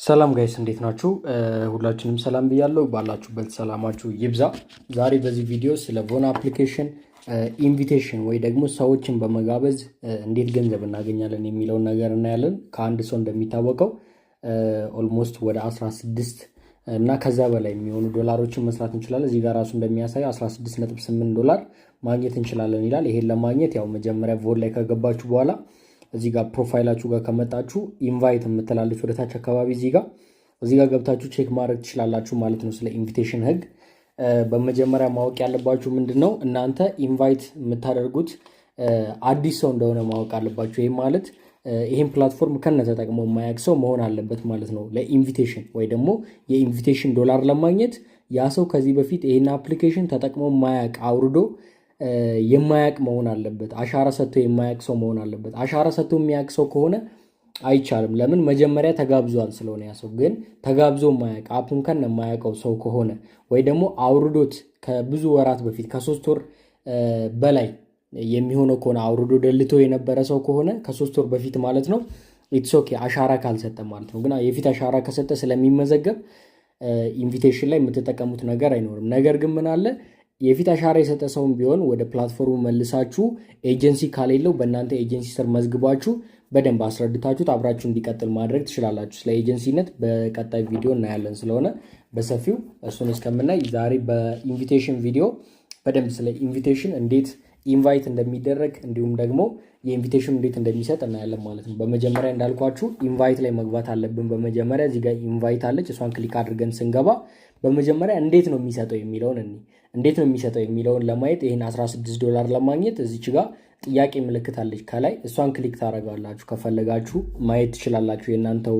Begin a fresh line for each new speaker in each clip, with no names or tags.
ሰላም guys፣ እንዴት ናችሁ? ሁላችንም ሰላም ብያለሁ። ባላችሁበት ሰላማችሁ ይብዛ። ዛሬ በዚህ ቪዲዮ ስለ ቮን application invitation ወይ ደግሞ ሰዎችን በመጋበዝ እንዴት ገንዘብ እናገኛለን የሚለውን ነገር እናያለን። ከአንድ ሰው እንደሚታወቀው almost ወደ 16 እና ከዛ በላይ የሚሆኑ ዶላሮችን መስራት እንችላለን። እዚህ ጋር ራሱ እንደሚያሳየው 16.8 ዶላር ማግኘት እንችላለን ይላል። ይሄን ለማግኘት ያው መጀመሪያ ቮን ላይ ከገባችሁ በኋላ እዚህ ጋር profile ኣችሁ ጋር ከመጣችሁ invite የምትላለች ወደታች አካባቢ እዚህ ጋር ገብታችሁ check ማድረግ ትችላላችሁ ማለት ነው። ስለ invitation ህግ በመጀመሪያ ማወቅ ያለባችሁ ምንድን ነው፣ እናንተ invite የምታደርጉት አዲስ ሰው እንደሆነ ማወቅ አለባችሁ። ይህም ማለት ይህን platform ከነ ተጠቅሞ የማያውቅ ሰው መሆን አለበት ማለት ነው። ለ invitation ወይ ደግሞ የ invitation ዶላር ለማግኘት ያ ሰው ከዚህ በፊት ይህን application ተጠቅሞ የማያውቅ፣ አውርዶ የማያውቅ መሆን አለበት። አሻራ ሰጥቶ የማያውቅ ሰው መሆን አለበት። አሻራ ሰጥቶ የሚያውቅ ሰው ከሆነ አይቻልም። ለምን? መጀመሪያ ተጋብዟል ስለሆነ። ያ ሰው ግን ተጋብዞ የማያውቅ፣ app ኡን ከነ የማያውቀው ሰው ከሆነ ወይ ደግሞ አውርዶት ከብዙ ወራት በፊት፣ ከ3 ወር በላይ የሚሆነው ከሆነ፣ አውርዶ ደልቶ የነበረ ሰው ከሆነ ከ3 ወር በፊት ማለት ነው፣ it's okay አሻራ ካልሰጠ ማለት ነው። ግን የፊት አሻራ ከሰጠ ስለሚመዘገብ invitation ላይ የምትጠቀሙት ነገር አይኖርም። ነገር ግን ምን አለ፣ የፊት አሻራ የሰጠ ሰውም ቢሆን ወደ platform ኡ መልሳችሁ ኤጀንሲ ካሌለው በእናንተ ኤጀንሲ ስር መዝግባችሁ በደንብ አስረድታችሁት አብራችሁ እንዲቀጥል ማድረግ ትችላላችሁ። ስለ ኤጀንሲነት በቀጣይ ቪዲዮ እናያለን ስለሆነ በሰፊው እሱን እስከምናይ ዛሬ በ invitation ቪዲዮ በደንብ ስለ invitation፣ እንዴት invite እንደሚደረግ እንዲሁም ደግሞ የ invitation እንዴት እንደሚሰጥ እናያለን ማለት ነው። በመጀመሪያ እንዳልኳችሁ invite ላይ መግባት አለብን። በመጀመሪያ እዚህ ጋር invite አለች። እሷን click አድርገን ስንገባ በመጀመሪያ እንዴት ነው የሚሰጠው የሚለውን እኒ እንዴት ነው የሚሰጠው የሚለውን ለማየት፣ ይህን 16 ዶላር ለማግኘት እዚች ጋር ጥያቄ ምልክት አለች ከላይ፣ እሷን click ታደርጋላችሁ። ከፈለጋችሁ ማየት ትችላላችሁ የእናንተው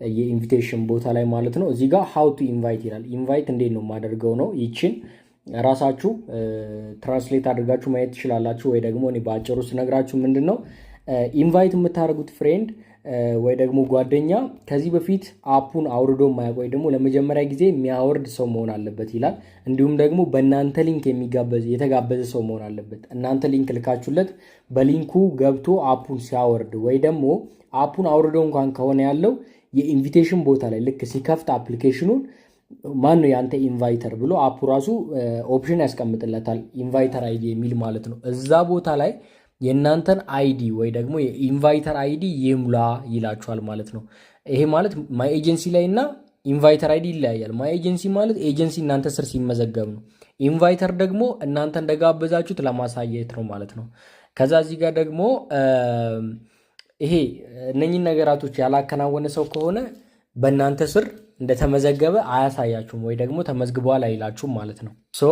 የ invitation ቦታ ላይ ማለት ነው። እዚህ ጋር how to invite ይላል። Invite እንዴት ነው የማደርገው ነው። ይችን ራሳችሁ translate አድርጋችሁ ማየት ትችላላችሁ። ወይ ደግሞ እኔ በአጭሩ ስነግራችሁ ምንድን ነው፣ invite የምታደርጉት friend ወይ ደግሞ ጓደኛ ከዚህ በፊት app ኡን አውርዶ የማያውቅ ወይ ደግሞ ለመጀመሪያ ጊዜ የሚያወርድ ሰው መሆን አለበት ይላል። እንዲሁም ደግሞ በእናንተ link የሚጋበዝ፣ የተጋበዘ ሰው መሆን አለበት። እናንተ link ልካችሁለት በ link ኡ ገብቶ app ኡን ሲያወርድ ወይ ደግሞ app ኡን አውርዶ እንኳን ከሆነ ያለው የ invitation ቦታ ላይ ልክ ሲከፍት application ኑን ማን ነው የአንተ inviter ብሎ app ኡ ራሱ option ያስቀምጥለታል። Inviter ID የሚል ማለት ነው። እዛ ቦታ ላይ የእናንተን ID ወይ ደግሞ የ inviter ID ይሙላ ይላችኋል ማለት ነው። ይሄ ማለት my agency ላይ እና inviter ID ይለያያል። My agency ማለት ኤጀንሲ እናንተ ስር ሲመዘገብ ነው። Inviter ደግሞ እናንተ እንደጋበዛችሁት ለማሳየት ነው ማለት ነው። ከዛ እዚህ ጋር ደግሞ ይሄ እነኝን ነገራቶች ያላከናወነ ሰው ከሆነ በእናንተ ስር እንደተመዘገበ አያሳያችሁም ወይ ደግሞ ተመዝግቧል አይላችሁም ማለት ነው። So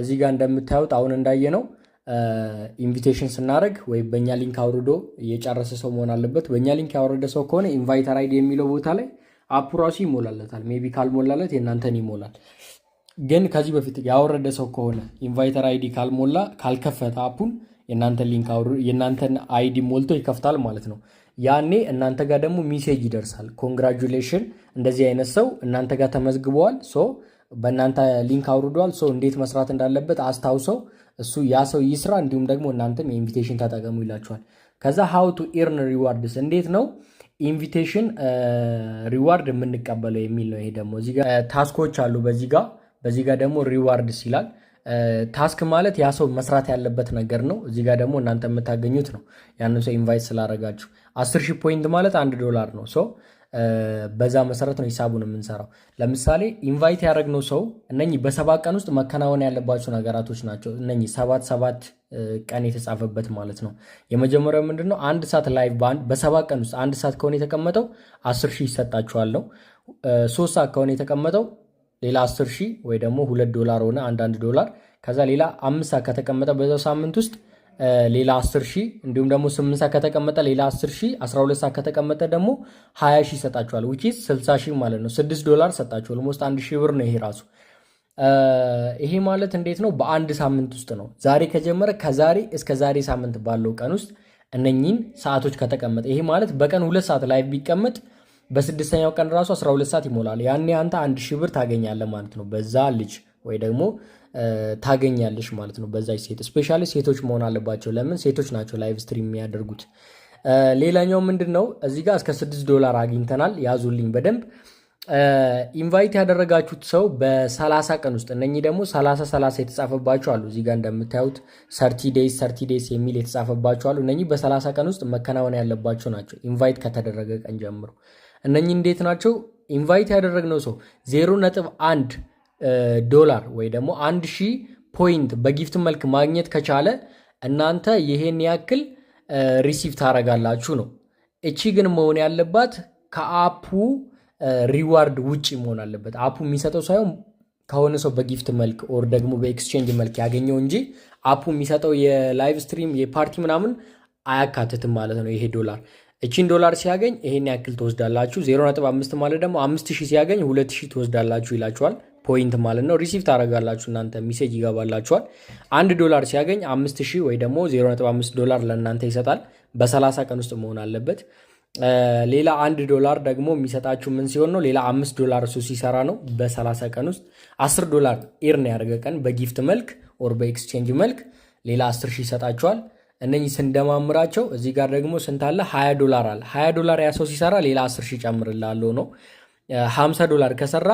እዚህ ጋር እንደምታዩት አሁን እንዳየነው invitation ስናደርግ ወይ በእኛ link አውርዶ የጨረሰ ሰው መሆን አለበት። በእኛ link ያወረደ ሰው ከሆነ inviter ID የሚለው ቦታ ላይ app ኡ ራሱ ይሞላለታል። Maybe ካልሞላለት የእናንተን ይሞላል። ግን ከዚህ በፊት ያወረደ ሰው ከሆነ inviter ID ካልሞላ፣ ካልከፈተ app ኡን የእናንተን link የእናንተን ID ሞልቶ ይከፍታል ማለት ነው። ያኔ እናንተ ጋር ደግሞ message ይደርሳል። Congratulation፣ እንደዚህ አይነት ሰው እናንተ ጋር ተመዝግበዋል፣ so በእናንተ link አውርዷል፣ so እንዴት መስራት እንዳለበት አስታውሰው እሱ ያ ሰው ይስራ፣ እንዲሁም ደግሞ እናንተም የ invitation ተጠቀሙ ይላችኋል። ከዛ how to earn rewards፣ እንዴት ነው invitation reward የምንቀበለው የሚል ነው። ይሄ ደግሞ እዚህ ጋር task ኦች አሉ። በዚህ ጋር ደግሞ rewards ይላል። Task ማለት ያ ሰው መስራት ያለበት ነገር ነው። እዚህ ጋር ደግሞ እናንተ የምታገኙት ነው። ያንን ሰው invite ስላደረጋችሁ 10,000 point ማለት 1 ዶላር ነው። So በዛ መሰረት ነው ሂሳቡን የምንሰራው። ለምሳሌ invite ያደረግነው ሰው እነኚህ በ7 ቀን ውስጥ መከናወን ያለባቸው ነገራቶች ናቸው። እነኚህ ሰባት ሰባት ቀን የተጻፈበት ማለት ነው። የመጀመሪያው ምንድነው? አንድ ሰዓት live በ7 ቀን ውስጥ አንድ ሰዓት ከሆነ የተቀመጠው 10,000 ይሰጣችኋል ነው። 3 ሰዓት ከሆነ የተቀመጠው ሌላ 10,000 ወይ ደግሞ 2 ዶላር ሆነ፣ አንድ አንድ ዶላር። ከዛ ሌላ 5 ሰዓት ከተቀመጠ በዛው ሳምንት ውስጥ ሌላ 10,000፣ እንዲሁም ደግሞ 8 ሰዓት ከተቀመጠ ሌላ 10,000፣ 12 ሰዓት ከተቀመጠ ደግሞ 20,000 ይሰጣችኋል። Which is 60,000 ማለት ነው። 6 ዶላር ሰጣችሁ። Almost 1,000 ብር ነው ይሄ ራሱ። ይሄ ማለት እንዴት ነው? በአንድ ሳምንት ውስጥ ነው። ዛሬ ከጀመረ ከዛሬ እስከ ዛሬ ሳምንት ባለው ቀን ውስጥ እነኚህን ሰዓቶች ከተቀመጠ፣ ይሄ ማለት በቀን 2 ሰዓት live ቢቀመጥ በስድስተኛው ቀን ራሱ 12 ሰዓት ይሞላል። ያኔ አንተ 1,000 ብር ታገኛለህ ማለት ነው። በዛ ልጅ ወይ ደግሞ ታገኛለሽ ማለት ነው። በዛች ሴት፣ especially ሴቶች መሆን አለባቸው። ለምን? ሴቶች ናቸው live stream የሚያደርጉት። ሌላኛው ምንድን ነው? እዚህ ጋር እስከ 6 ዶላር አግኝተናል። ያዙልኝ በደንብ። Invite ያደረጋችሁት ሰው በ30 ቀን ውስጥ፣ እነኚህ ደግሞ 30 30 የተጻፈባቸው አሉ። እዚህ ጋር እንደምታዩት 30 days፣ 30 days የሚል የተጻፈባቸው አሉ። እነኚህ በ30 ቀን ውስጥ መከናወን ያለባቸው ናቸው። Invite ከተደረገ ቀን ጀምሮ እነኚህ እንዴት ናቸው? Invite ያደረግነው ሰው 0.1 ዶላር ወይ ደግሞ 1000 point በ gift መልክ ማግኘት ከቻለ እናንተ ይሄን ያክል receive ታደርጋላችሁ ነው። እቺ ግን መሆን ያለባት ከ app ኡ reward ውጪ መሆን አለበት። App ኡ የሚሰጠው ሳይሆን ከሆነ ሰው በ gift መልክ or ደግሞ በ exchange መልክ ያገኘው እንጂ app ኡ የሚሰጠው የ live stream፣ የ party ምናምን አያካትትም ማለት ነው። ይሄ ዶላር፣ እቺን ዶላር ሲያገኝ ይሄን ያክል ትወስዳላችሁ። 0.5 ማለት ደግሞ 5000 ሲያገኝ 2000 ትወስዳላችሁ ይላችኋል። Point ማለት ነው። Receive ታደርጋላችሁ፣ እናንተ message ይገባላችኋል። 1 ዶላር ሲያገኝ 5000 ወይ ደግሞ 0.5 ዶላር ለእናንተ ይሰጣል። በ30 ቀን ውስጥ መሆን አለበት። ሌላ 1 ዶላር ደግሞ የሚሰጣችሁ ምን ሲሆን ነው? ሌላ 5 ዶላር እሱ ሲሰራ ነው። በ30 ቀን ውስጥ 10 ዶላር earn ያደረገ ቀን በ gift መልክ or በ exchange መልክ ሌላ 10 ሺህ ይሰጣችኋል። እነኚህ ስንደማምራቸው እዚህ ጋር ደግሞ ስንት አለ? 20 ዶላር አለ። 20 ዶላር ያ ሰው ሲሰራ ሌላ 10 ሺህ ጨምርላለሁ ነው። 50 ዶላር ከሰራ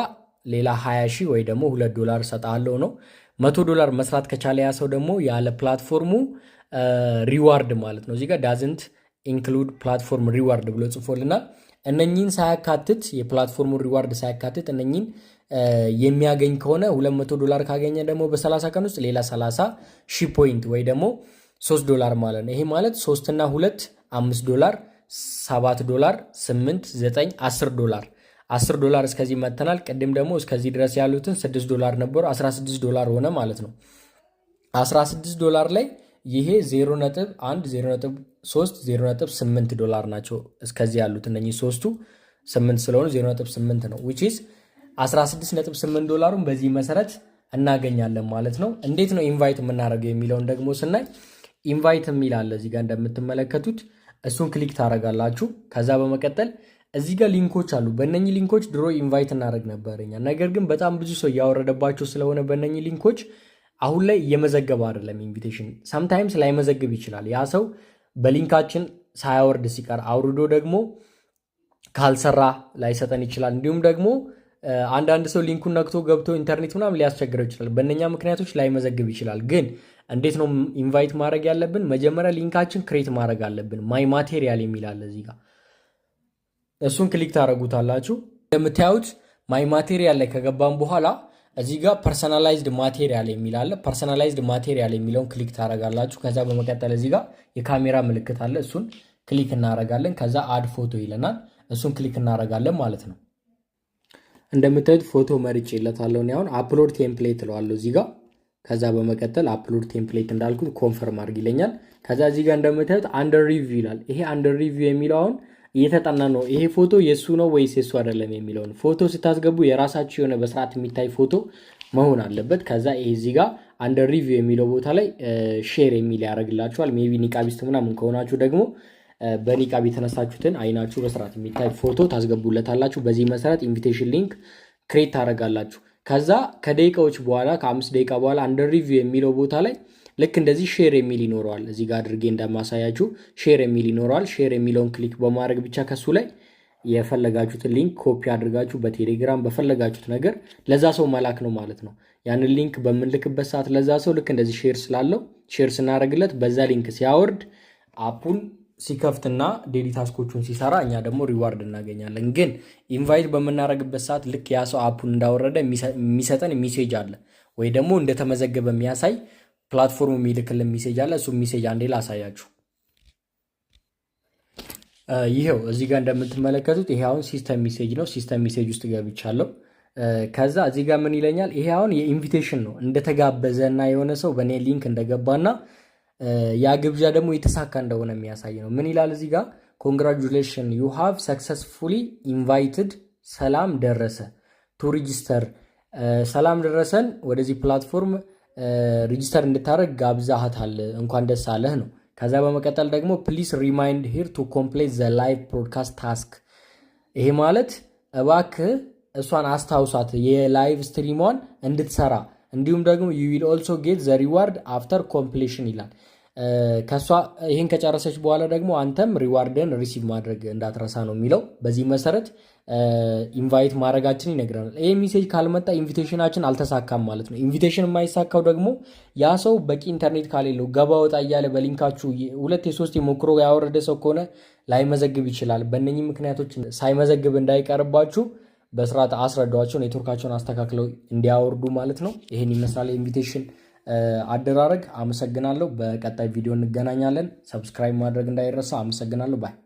ሌላ 20 ሺህ ወይ ደግሞ 2 ዶላር ሰጣለሁ ነው። 100 ዶላር መስራት ከቻለ ያ ሰው ደግሞ ያለ platform ኡ reward ማለት ነው። እዚህ ጋር "doesn't include platform reward" ብሎ ጽፎልናል። እነኚህን ሳያካትት፣ የ platform ኡ reward ሳያካትት እነኚህን የሚያገኝ ከሆነ፣ 200 ዶላር ካገኘ ደግሞ በ30 ቀን ውስጥ ሌላ 30 ሺህ point ወይ ደግሞ 3 ዶላር ማለት ነው። ይሄ ማለት 3 እና 2 5 ዶላር፣ 7 ዶላር፣ 8፣ 9፣ 10 ዶላር፣ 10 ዶላር እስከዚህ መተናል። ቅድም ደግሞ እስከዚህ ድረስ ያሉትን 6 ዶላር ነበሩ፣ 16 ዶላር ሆነ ማለት ነው። 16 ዶላር ላይ ይሄ 0.1፣ 0.3፣ 0.8 ዶላር ናቸው። እስከዚህ ያሉት እነኚህ ሶስቱ 8 ስለሆኑ 0.8 ነው፣ which is 16.8 ዶላሩን በዚህ መሰረት እናገኛለን ማለት ነው። እንዴት ነው invite የምናደርገው የሚለውን ደግሞ ስናይ invite የሚል አለ እዚህ ጋር እንደምትመለከቱት፣ እሱን click ታደርጋላችሁ። ከዛ በመቀጠል እዚህ ጋር link ኦች አሉ። በእነኚህ link ኦች ድሮ invite እናደርግ ነበር እኛ። ነገር ግን በጣም ብዙ ሰው እያወረደባቸው ስለሆነ በእነኚህ link ኦች አሁን ላይ እየመዘገበ አይደለም። Invitation sometimes ላይመዘግብ ይችላል። ያ ሰው በ link ኣችን ሳያወርድ ሲቀር፣ አውርዶ ደግሞ ካልሰራ ላይሰጠን ይችላል። እንዲሁም ደግሞ አንዳንድ ሰው link ኡን ነክቶ ገብቶ ኢንተርኔት ምናምን ሊያስቸግረው ይችላል። በእነኛ ምክንያቶች ላይመዘግብ ይችላል። ግን እንዴት ነው invite ማድረግ ያለብን? መጀመሪያ link ኣችን create ማድረግ አለብን። My material የሚል አለ እዚህ ጋር፣ እሱን click ታደርጉታላችሁ። እንደምታዩት my material ላይ ከገባን በኋላ እዚህ ጋር personalized material የሚል አለ። Personalized material የሚለውን click ታደርጋላችሁ። ከዛ በመቀጠል እዚህ ጋር የካሜራ ምልክት አለ። እሱን click እናደርጋለን። ከዛ add photo ይለናል። እሱን click እናደርጋለን ማለት ነው። እንደምታዩት ፎቶ መርጬለታለሁ። እኔ አሁን upload template እለዋለሁ እዚህ ጋር። ከዛ በመቀጠል upload template እንዳልኩት confirm አድርግ ይለኛል። ከዛ እዚህ ጋር እንደምታዩት under review ይላል። ይሄ under review የሚለው አሁን እየተጠና ነው። ይሄ ፎቶ የእሱ ነው ወይስ የእሱ አይደለም የሚለውን። ፎቶ ስታስገቡ የራሳችሁ የሆነ በስርዓት የሚታይ ፎቶ መሆን አለበት። ከዛ ይሄ እዚህ ጋር under review የሚለው ቦታ ላይ share የሚል ያደርግላችኋል። Maybe ኒቃቢስት ምናምን ከሆናችሁ ደግሞ በኒቃብ የተነሳችሁትን አይናችሁ በስርዓት የሚታይ ፎቶ ታስገቡለታላችሁ። በዚህ መሰረት invitation link create ታደርጋላችሁ። ከዛ ከደቂቃዎች በኋላ፣ ከ5 ደቂቃ በኋላ under review የሚለው ቦታ ላይ ልክ እንደዚህ share የሚል ይኖረዋል። እዚህ ጋር አድርጌ እንደማሳያችሁ share የሚል ይኖረዋል። Share የሚለውን click በማድረግ ብቻ ከሱ ላይ የፈለጋችሁትን link copy አድርጋችሁ በቴሌግራም በፈለጋችሁት ነገር ለዛ ሰው መላክ ነው ማለት ነው። ያንን link በምንልክበት ሰዓት ለዛ ሰው ልክ እንደዚህ share ስላለው share ስናደርግለት በዛ link ሲያወርድ፣ app ኡን ሲከፍትና daily task ኦቹን ሲሰራ እኛ ደግሞ reward እናገኛለን። ግን invite በምናደርግበት ሰዓት ልክ ያ ሰው app ኡን እንዳወረደ የሚሰጠን message አለ ወይ ደግሞ እንደተመዘገበ የሚያሳይ platform ኡ የሚልክልን message አለ። እሱ message አንዴ ላሳያችሁ። ይሄው እዚህ ጋር እንደምትመለከቱት ይሄ አሁን system message ነው። System message ውስጥ ገብቻለሁ። ከዛ እዚህ ጋር ምን ይለኛል? ይሄ አሁን የ invitation ነው፣ እንደተጋበዘ እና የሆነ ሰው በእኔ link እንደገባና ያ ግብዣ ደግሞ የተሳካ እንደሆነ የሚያሳይ ነው። ምን ይላል እዚህ ጋር? "Congratulation, you have successfully invited ሰላም ደረሰ to register።" ሰላም ደረሰን ወደዚህ platform register እንድታደርግ ጋብዛሃታል፣ እንኳን ደስ አለህ ነው። ከዛ በመቀጠል ደግሞ "Please remind her to complete the live broadcast task።" ይሄ ማለት እባክህ እሷን አስታውሳት የ live stream ሟን እንድትሰራ፣ እንዲሁም ደግሞ "You will also get the reward after completion" ይላል። ከሷ ይህን ከጨረሰች በኋላ ደግሞ አንተም reward ን receive ማድረግ እንዳትረሳ ነው የሚለው። በዚህ መሰረት invite ማድረጋችን ይነግረናል። ይህ message ካልመጣ invitation ኣችን አልተሳካም ማለት ነው። Invitation የማይሳካው ደግሞ ያ ሰው በቂ ኢንተርኔት ካሌለው፣ ገባ ወጣ እያለ በ link ኣችሁ ሁለት የሶስት ሞክሮ ያወረደ ሰው ከሆነ ላይመዘግብ ይችላል። በእነኚህ ምክንያቶች ሳይመዘግብ እንዳይቀርባችሁ በስርዓት አስረዷቸው፣ ኔትወርካቸውን አስተካክለው እንዲያወርዱ ማለት ነው። ይህን ይመስላል invitation አደራረግ። አመሰግናለሁ። በቀጣይ ቪዲዮ እንገናኛለን። Subscribe ማድረግ እንዳይረሳ። አመሰግናለሁ። Bye።